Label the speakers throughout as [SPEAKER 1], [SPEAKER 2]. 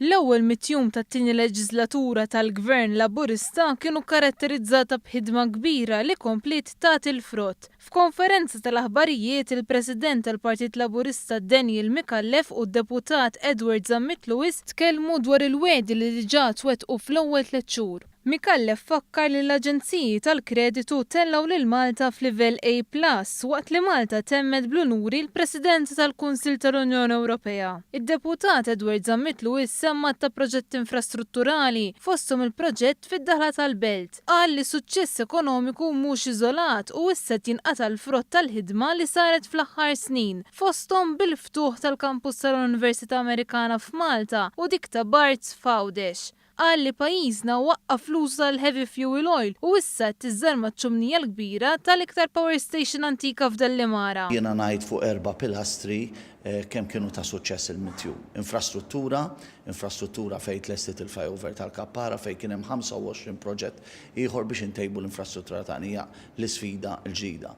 [SPEAKER 1] L-ewwel mitt jum tat-tieni leġiżlatura tal-Gvern Laburista kienu kkaratterizzata b'ħidma kbira li kompliet tagħti l-frott. F'konferenza tal-aħbarijiet, il-President tal-Partit Laburista Daniel Micallef u d-Deputat Edward Zammit Lewis tkellmu dwar il-wegħdi li diġà twettqu fl-ewwel tlett xhur. Micallef fakkar li l-aġenziji tal-kreditu tellgħu lil Malta f'livell A plus waqt li Malta temmet bl-unuri l-Presidenza tal-Kunsill tal-Unjoni Ewropea. Id-Deputat Edward Zammit Lewis semma ta' proġetti infrastrutturali, fosthom il-proġett fid-daħla tal-Belt. Qal li suċċess ekonomiku mhux iżolat u issa qed jinqata' l-frott tal-ħidma li saret fl-aħħar snin, fosthom bil-ftuħ tal-kampus tal-Università Amerikana f'Malta u dik ta' Barts f'Għawdex. Qal li pajjiżna waqqaf l-użu tal-heavy fuel oil u issa qed tiżżarma ċ-ċumnija l-kbira tal-iktar power station antika f'Dellimara.
[SPEAKER 2] Jiena ngħid fuq erba' pilastri kemm kienu ta' suċċess il-mitt jum. Infrastruttura, infrastruttura fejn tlestiet il-flyover tal-Kappara fejn kien hemm 25 proġett ieħor biex intejbu l-infrastruttura tagħna hija l-isfida l-ġdida.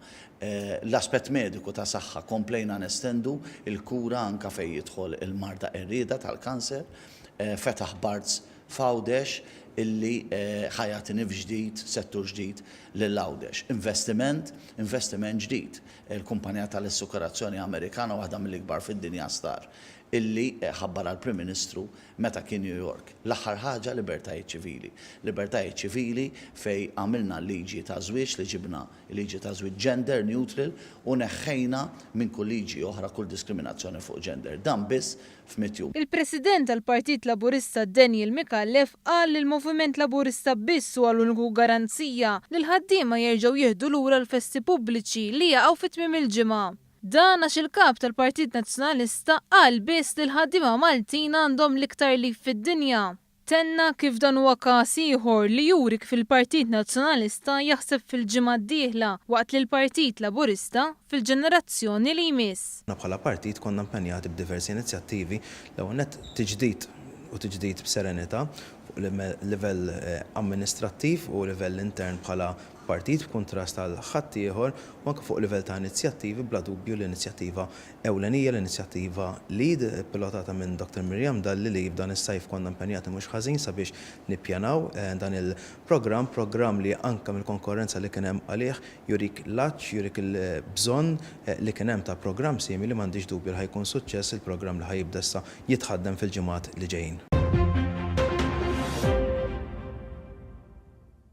[SPEAKER 2] L-aspett mediku ta' saħħa komplejna nestendu l-kura anke fejn jidħol il-marda qerrieda tal-kanser. Fetaħ Barts f'Għawdex illi ħa jagħti nifs ġdid, settur ġdid lil Għawdex. Investiment, investiment ġdid. Il-kumpanija tal-assikurazzjoni Amerikana, waħda mill-ikbar fid-dinja Star, illi ħabbarha l-Prim Ministru meta kien New York. L-aħħar ħaġa, libertajiet ċivili. Libertajiet ċivili fejn għamilna l-liġi ta' żwieġ li ġibna l-liġi ta' żwieġ gender neutral u neħħejna minn kull liġi oħra kull diskriminazzjoni fuq gender. Dan biss f'mitt jum.
[SPEAKER 1] Il-President tal-Partit Laburista Daniel Micallef qal li l-Moviment Laburista biss huwa l-uniku garanzija li l-ħaddiema jerġgħu jieħdu lura l-festi pubbliċi li jaqgħu fi tmiem il-ġimgħa. Dan għax il-Kap tal-Partit Nazzjonalista qal biss li l-ħaddiema Maltin għandhom l-iktar leave fid-dinja. Tenna kif dan huwa każ ieħor li juri kif il-Partit Nazzjonalista jaħseb fil-ġimgħa d-dieħla waqt li l-Partit Laburista fil-ġenerazzjoni li jmiss.
[SPEAKER 3] Aħna bħala partit konna impenjati b'diversi inizjattivi, l-ewwel nett tiġdid u tiġdid b'serenità fuq livell amministrattiv u livell intern bħala partit b'kuntrast għal ħaddieħor u anke fuq livell ta' inizjattivi bla dubju l-inizjattiva ewlenija, l-inizjattiva lead ppilotata minn Dottor Miriam Dalli li f'dan is-sajf konna impenjati mhux ħażin sabiex nippjanaw dan il-programm, programm li anke mill-konkorrenza li kien hemm għalih jurik l-għatx, jurik il-bżonn li kien hemm ta' programm simili, m'għandix dubju li ħa jkun suċċess il-programm li ħa jibda issa jitħaddem fil-ġimgħat li ġejjin.